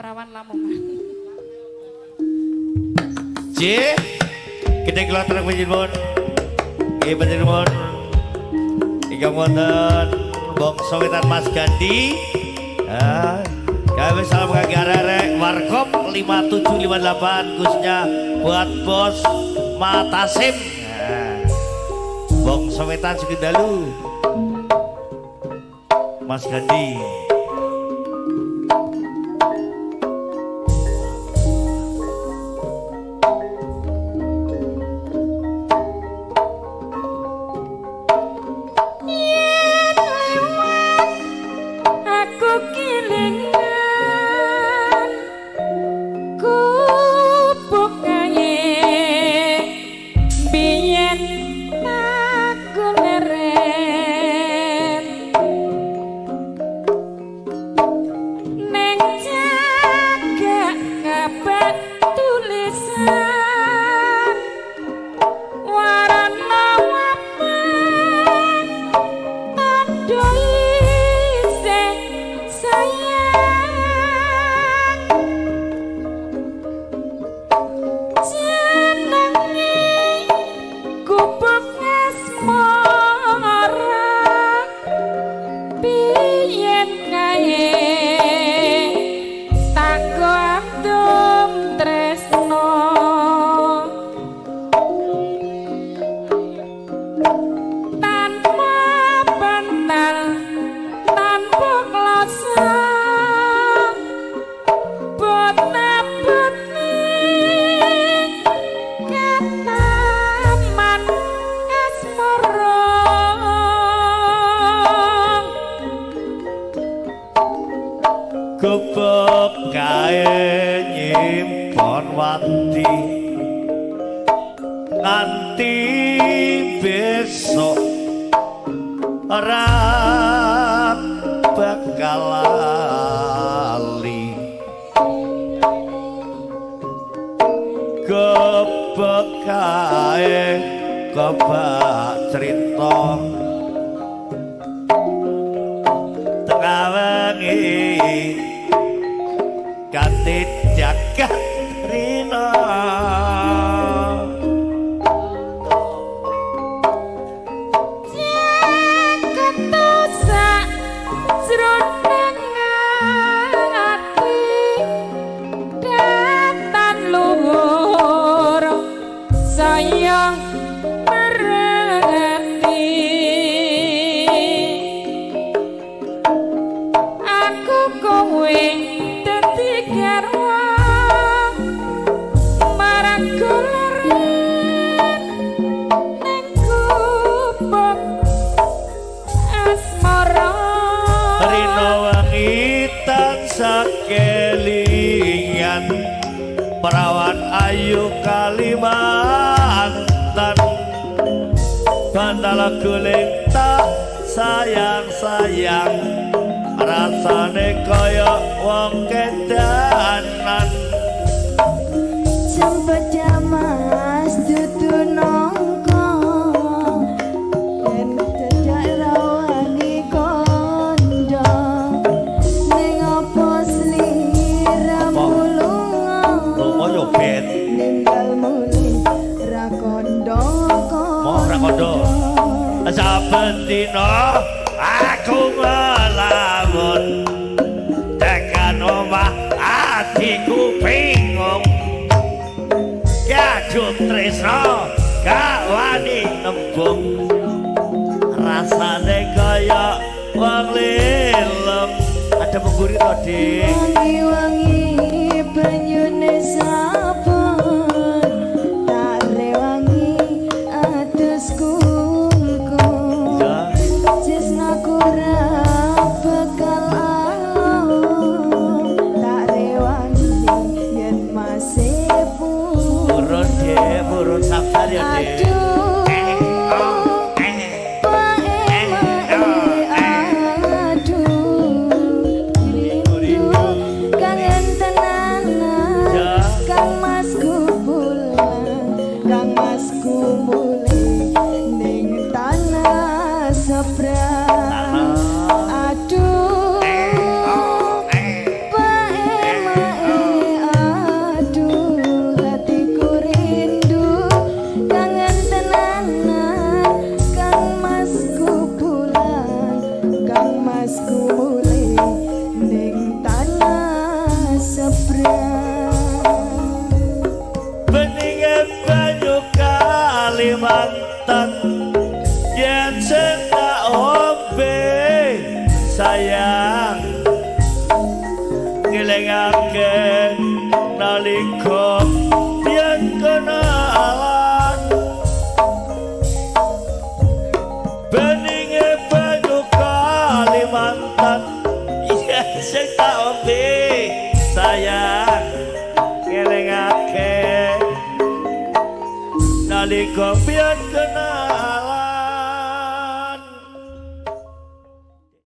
Perawan Lamongan. J. Kita kula terang panjenengan. Nggih panjenengan. Ingkang wonten Bangsa Wetan Mas Gandhi. Ah, gawe salam kangge arek-arek Warkop 5758 khususnya buat bos Matasim. Nah, Bangsa Wetan sugeng dalu. Mas Gandhi. Yen lewat aku kelingan gubuk kae biyen aku leren neng jaga ngabak tulisan warna wapan tandha isih sayang jenenge gubuk asmara biyen kae tak andum tresno tanpa bantal tanpa kloso bote-bote kataman asmara. Gubuk kae nyimpon wati nganti besok ora bakal lali. Gubuk kae kebak cerita tengah wengi kanthi jagat rina. Jagat sak jroning ati datan luhur sayang mereti aku kowe dadi garwa marang goleren ning gubuk asmara. Rina wengi tansah kelingan perawan ayu Kalimantan bantal guling tak sayang-sayang rasane kaya wong kedanan. Cempeda mas dudu nongko yen dadak rawani kondo ning apa sliramu lunga Lunga yo ben. Ninggal mulih ra kondo. Moh ra kondo. Saben dina aku ngelamun tekan omah atiku bingung kadung tresno gak wani nembung rasane kaya wong lelem. Ada mengguri to, Dik? Wangi-wangi banyune sabun tak rewangi adus kungkung. Ya. Cisnaku ra bekal alung tak rewangi yen masih Purun, Dik, purun sabar ya, Dik. Aduh, Oh, eh. Mae mae aduh, rindu kangen. Sayang, ngelingake nalika biyen kenalan, beninge banyu Kalimantan. Iya, sing tak ombe. Sayang, ngelingake nalika biyen.